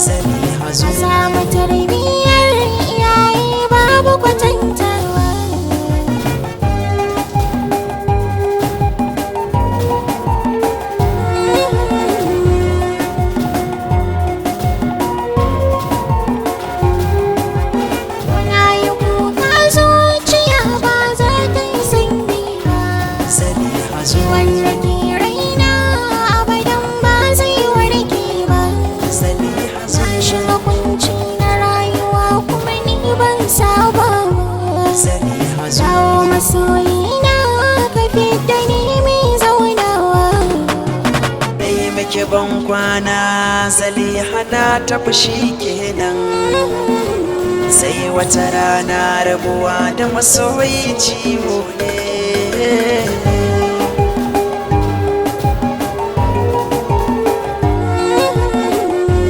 Zaliha zo. A samu tarbiyyar iyaye babu kwatantawa. Na yi kuka, zuciya ba za ta yi sanyi ba. Zaliha zo. Ciwon rage raina abadan ba zai warke ba. Zaliha zo. Na shiga kunci na rayuwa kuma ni ban saba ba. Zaliha zo. Dawo masoyina, ka fidda ni mai zaunawa. Dai muke ban kwana, Zaliha na tafi shi kenan. Sai wata rana, rabuwa da masoyi ciwo ne.